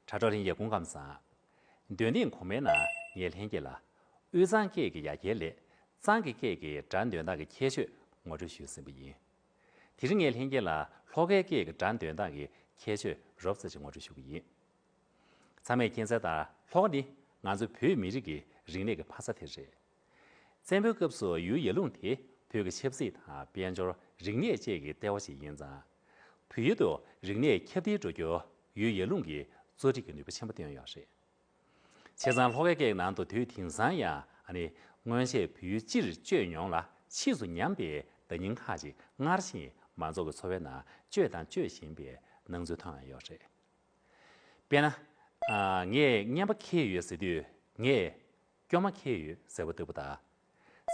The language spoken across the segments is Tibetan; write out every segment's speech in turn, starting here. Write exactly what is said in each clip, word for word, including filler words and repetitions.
དྲ་གྲོགས་ལྷན་རྒྱས་སྐུ་ཁམས་བཟང་། འདོན་ཐེངས་གོང་མའི་ནང་ངས་ལྷན་རྒྱས་ལ་དབུས་གཙང་སྐད་ཀྱི་ཡ་གྱལ་ལས་གཙང་གི་སྐད་ཀྱི་སྒྲ་འདོན་སྟངས་ཀྱི་ཁྱད་ཆོས་ངོ་སྤྲོད་ཞུས་ཟིན་པ་ཡིན། དེ་རིང་ངས་ལྷན་རྒྱས་ལ་ལྷོ་ཁའི་སྐད་ཀྱི་སྒྲ་འདོན་སྟངས་ཀྱི་ཁྱད་ཆོས་རོབ་ཙམ་ཞིག་ངོ་སྤྲོད་ཞུ་གི་ཡིན། ཚང་མས་མཁྱེན་གསལ་ལྟར་ལྷོ་ཁ་ནི་ང་ཚོའི་བོད་མི་རིགས་ཀྱི་རིག་གནས་ཀྱི་ཕ་ས་དེ་རེད། བཙན་པོའི་སྐབས་སུ་ཡུལ་ཡར་ཀླུང་དེ་བོད་ཀྱི་ཆབ་སྲིད་དང་དཔལ་འབྱོར་རིག་གནས་བཅས་ཀྱི་ལྟེ་བ་ཞིག་ཡིན་ཙང་། བོད་ཡུལ་དུ་རིག་གནས་ཁྱབ་གདལ་འགྲོ་རྒྱུར་ཡུལ་ཡར་ཀླུང་གི་གཙོ་ཁྲིད་ཀྱི་ནུས་པ་ཆེན་པོ་བཏོན་ཡོད་རེད། བྱས་ཙང་ལྷོ་ཁའི་སྐད་ནང་དུ་དུས་དེང་སང་ཡང་ཨ་ནི་སྔོན་ཆད་བོད་ཡུལ་སྤྱིར་བསྐྱོད་མྱོང་ལ་ཕྱིས་སུ་ཉམས་པའི་བརྡ་རྙིང་ཁག་ཅིག་སྔར་བཞིན་མང་ཚོགས་ཀྱི་འཚོ་བའི་ནང་སྤྱོད་དང་སྤྱོད་བཞིན་པའི་སྣང་ཚུལ་མཐོང་ཡང་ཡོད་རེད། དཔེར་ན། ཨ། ངས་རྔན་པ་འཁྱེར་ཡོད་ཟེར་དུས་ངས་སྐྱོ་མ་འཁྱེར་ཡོད་ཟེར་བ་ལྟ་བུ་དང་།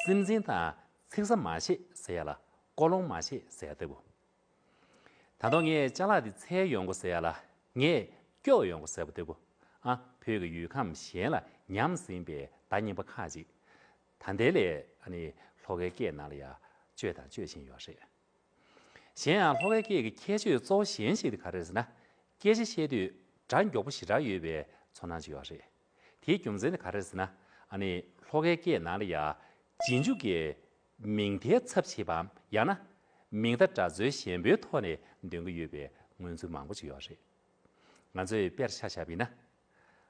སེམས་ཅན་དང་ཚིག་ཟ་མ་བྱེད་ཟེར་ཡ་ལ་ཀོ་ལོང་མ་བྱེད་ཟེར་ཡ་ལྟ་བུ། ད་དུང་ངས་ཅ་ལག་འདི་འཚོལ་ཡོང་དགོས་ཟེར་ཡ་ལ་ངས་སྐྱོ་ཡོང་དགོས་ཟེར་བ་ལྟ་བུ། ཨ། བོད་ཀྱི་ཡུལ་ཁམས་གཞན་ལ་ཉམས་ཟིན་པའི་བརྡ་རྙིང་པ་ཁག་ཅིག་ད་ལྟའི་ལས་ཨ་ནི་ལྷོ་ཁའི་སྐད་ནང་ལ་ཡང་སྤྱོད་དང་སྤྱོད་བཞིན་ཡོད་རེད། གཞན་ཡང་ལྷོ་ཁའི་སྐད་ཀྱི་ཁྱད་ཆོས་གཙོ་བོ་གཞན་ཞིག་དེ་ག་རེ་རེད་ཟེར་ན། སྐད་ཆ་བཤད་དུས་སྒྲ་མགྱོགས་པོ་ཞེ་དྲག་ཡོད་པའི་ཚོར་སྣང་ཅིག་ཡོད་རེད། དེའི་རྒྱུ་མཚན་དེ་ག་རེ་རེད་ཟེར་ན། ཨ་ནི་ལྷོ་ཁའི་སྐད་ནང་ལ་ཡང་རྗེས་འཇུག་གི་མིང་མཐའི་ཚབ་བྱེད་པའམ་ཡང་ན་མིང་མཐའ་སྒྲ་རྩོལ་གཞན་པའི་ཐོག་ནས་འདོན་གྱི་ཡོད་པའི་མངོན་ཚུལ་མང་པོ་ཅིག་ཡོད་རེད། ང་ཚོས་དཔེར་ཆ་བཞག་པ་ཡིན་ན།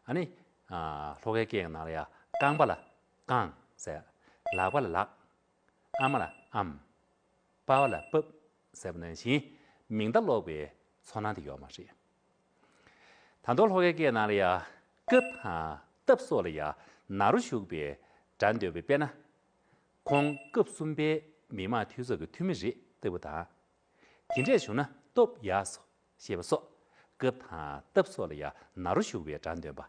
ཨ་ནི། ཨ། ལྷོ་ཁའི་སྐད་ནང་ལ་ཡང་རྐང་པ་ལ་རྐང་ཟེར། ལག་པ་ལ་ལག་ཨ་མ་ལ་ཨམ། པ་བ་ལ་པབ་ཟེར་བ་ནང་བཞིན་མིང་མཐའ་ལོག་པའི་ཚོར་སྣང་དེ་ཡོད་མ་རེད། ད་དུང་ལྷོ་ཁའི་སྐད་ནང་ལ་ཡང་སྐབས་དང་སྟབས་སོགས་ལ་ཡང་ན་རོ་ཞུགས་པའི་སྒྲ་འདོན་པ་དཔེར་ན། ཁོང་སྐབས་གསུམ་པའི་མི་དམངས་འཐུས་ཚོགས་ཀྱི་འཐུས་མི་རེད་ལྟ་བུ་དང་། དེ་འདྲས་བྱུང་ན་སྟོབས་ཡག་སོ་ཞེས་པ་སོགས་སྐབས་དང་སྟབས་སོགས་ལ་ཡང་ན་རོ་ཞུགས་པའི་སྒྲ་འདོན་པ།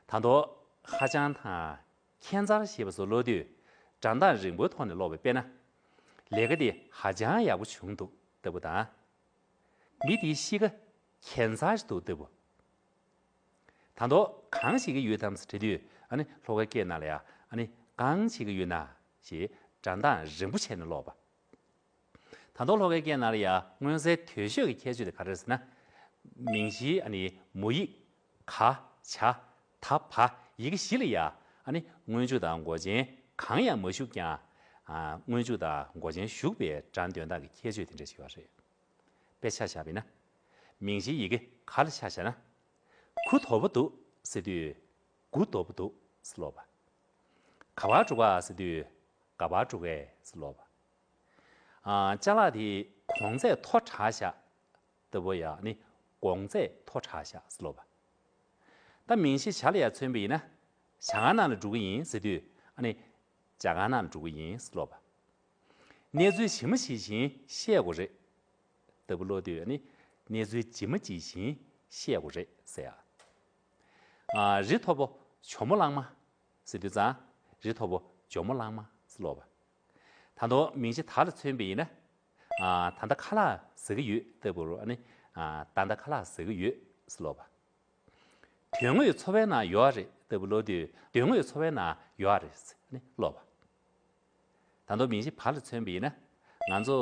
ད་དུང་ཧ་ཅང་དང་ཁྱད་མཚར་ཞེས་པ་སོགས་ཀློག་དུས་སྒྲ་གདངས་རིང་པོའི་ཐོག་ནས་ཀློག་པའི་དཔེར་ན། ལས་ཀ་འདི་ཧ་ཅང་ཡག་པོ་བྱུང་འདུག་ལྟ་བུ་དང་། མི་དེའི་གཤིས་ཀ་ཁྱད་མཚར་ཞིག་འདུག་ལྟ་བུ། ད་དུང་གང་ཞིག་གི་ཡོད་དམ་ཟེར་དུས་ཨ་ནི་ལྷོ་ཁའི་སྐད་ནང་ལ་ཡང་ཨ་ནི་གང་ཞིག་གི་ཡོད་ན་ཞེས་སྒྲ་གདངས་རིང་པོ་བྱས་ནས་ཀློག་པ། ད་དུང་ལྷོ་ཁའི་སྐད་ནང་ལ་ཡང་མངོན་གསལ་དོད་ཤོས་ཀྱི་ཁྱད་ཆོས་དེ་ག་རེ་རེད་ཟེར་ན། མིང་གཞིའི་ཨ་ནི་མོ་ཡིག་ག་ཇ་ད་བ་ཡི་གེ་བཞི་ལ་ཡང་ཨ་ནི་སྔོན་འཇུག་དང་མགོ་ཅན་གང་ཡང་མ་ཞུགས་ཀྱང་། ཨ། སྔོན་འཇུག་དང་མགོ་ཅན་ཞུགས་པའི་སྒྲ་འདོན་སྟངས་ཀྱི་ཁྱད་ཆོས་དེ་འདྲ་ཞིག་ཡོད་རེད། དཔེ་ཆ་བཞག་པ་ཡིན་ན། མིང་གཞིའི་ཡི་གེ་ག་ལ་ཆ་བཞག་ན། གུ་དོག་པོ་འདུག་ཟེར་དུས། གུ་དོག་པོ་འདུག་ཟེར་ཀློག་པ། ག་པར་འགྲོ་ག་ཟེར་དུས། ག་པར་འགྲོ་གས་ཟེར་ཀློག་པ། ཨ། ཅ་ལག་དེ་གོང་ཚད་མཐོ་དྲགས་བཞག་ལྟ་བུ་ཡང་ནི་གོང་ཚད་མཐོ་དྲགས་བཞག་ཟེར་ཀློག་པ། ད་མིང་གཞི་ཇ་ལ་ཡང་མཚོན་པ་ཡིན་ན། ཇ་ཁང་ནང་ལ་འགྲོ་གི་ཡིན་ཟེར་དུས་ཨ་ནི། ཇ་ཁང་ནང་ལ་འགྲོ་གི་ཡིན་ཟེར་ཀློག་པ། གནས་ཚུལ་ཇི་མ་ཇི་བཞིན་བཤད་དགོས་རེད། ལྟ་བུ་ཀློག་དུས་ཨ་ནི། གནས་ཚུལ་ཇི་མ་ཇི་བཞིན་བཤད་དགོས་རེད་ཟེར་ཡ། ཨ། རི་མཐོ་པོ་ཇོ་མོ་གླང་མ། ཟེར་དུས་ཙང་། རི་མཐོ་པོ་ཇོ་མོ་གླང་མ་ཟེར་ཀློག་པ། ད་དུང་མིང་གཞི་ད་ལ་མཚོན་པ་ཡིན་ན། ཨ། ད་ལྟ་ཁ་ལག་ཟ་གི་ཡོད་ལྟ་བུ་རུ་ཨ་ནི། ཨ། ད་ལྟ་ཁ་ལག་ཟ་གི་ཡོད་ཟེར་ཀློག་པ། དོན་དངོས་འཚོ་བའི་ནང་ཡོད་རེད་ལྟ་བུ་ཀློག་དུས་དོན་དངོས་འཚོ་བའི་ནང་ཡོད་རེད་ཟེར་ཨ་ནི་ཀློག་པ། ད་དུང་མིང་གཞི་བ་ལ་མཚོན་པ་ཡིན་ན། ང་ཚོ་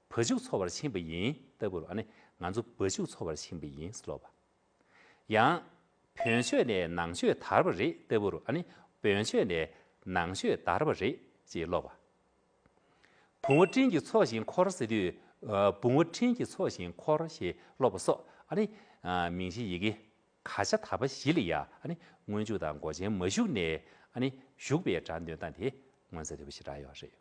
བ་ཕྱུགས་འཚོ་བར་ཕྱིན་པ་ཡིན་ལྟ་བུ་རུ་ཨ་ནི། ང་ཚོ་བ་ཕྱུགས་འཚོ་བར་ཕྱིན་པ་ཡིན་ཟེར་ཀློག་པ། ཡང་། བོན་ཤོད་ནས་ནང་ཤོད་དར་བ་རེད་ལྟ་བུ་རུ་ཨ་ནི། བོན་ཤོད་ནས་ནང་ཤོད་དར་བ་རེད་ཅེས་ཀློག་པ། བུང་བ་སྤྲིན་གྱི་ཚོགས་བཞིན་འཁོར་ཟེར་དུས། ཨ། བུང་བ་སྤྲིན་གྱི་ཚོགས་བཞིན་འཁོར་ཞེས་ཀློག་པ་སོགས་ཨ་ནི། ཨ། མིང་གཞི་ཡི་གེ་ག་ཇ་ད་བ་བཞི་ལ་ཡང་ཨ་ནི། སྔོན་འཇུག་དང་མགོ་ཅན་མ་ཞུགས་ནས་ཨ་ནི། ཞུགས་པའི་སྒྲ་འདོན་སྟངས་དེ་མངོན་གསལ་དོད་པོ་ཞེ་དྲག་ཡོད་རེད།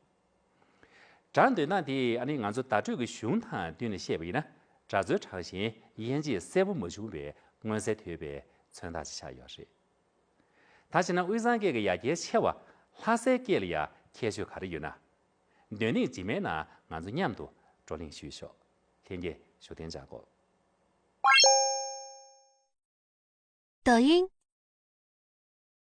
སྒྲ་འདོན་སྟངས་དེ་ཨ་ནི་ང་ཚོ་བརྡ་སྤྲོད་ཀྱི་གཞུང་དང་བསྟུན་ནས་བཤད་པ་ཡིན་ན། སྒྲ་རྩོལ་དྲག་ཞིང་དབྱེ་འབྱེད་གསལ་པོ་མ་བྱུང་བའི་མངོན་གསལ་དོད་པའི་མཚོན་རྟགས་ཤིག་ཆགས་ཡོད་རེད། ད་བྱས་ན་དབུས་གཙང་སྐད་ཀྱི་ཡ་གྱལ་ཆེ་བ་ལྷ་སའི་སྐད་ལ་ཡང་ཁྱད་ཆོས་ག་རེ་ཡོད་ན། འདོན་ཐེངས་རྗེས་མའི་ནང་ང་ཚོ་མཉམ་དུ་བགྲོ་གླེང་ཞུས་ཤོག་ལྷན་རྒྱས་བཞུགས་གདན་འཇགས་སྐོར། 抖音，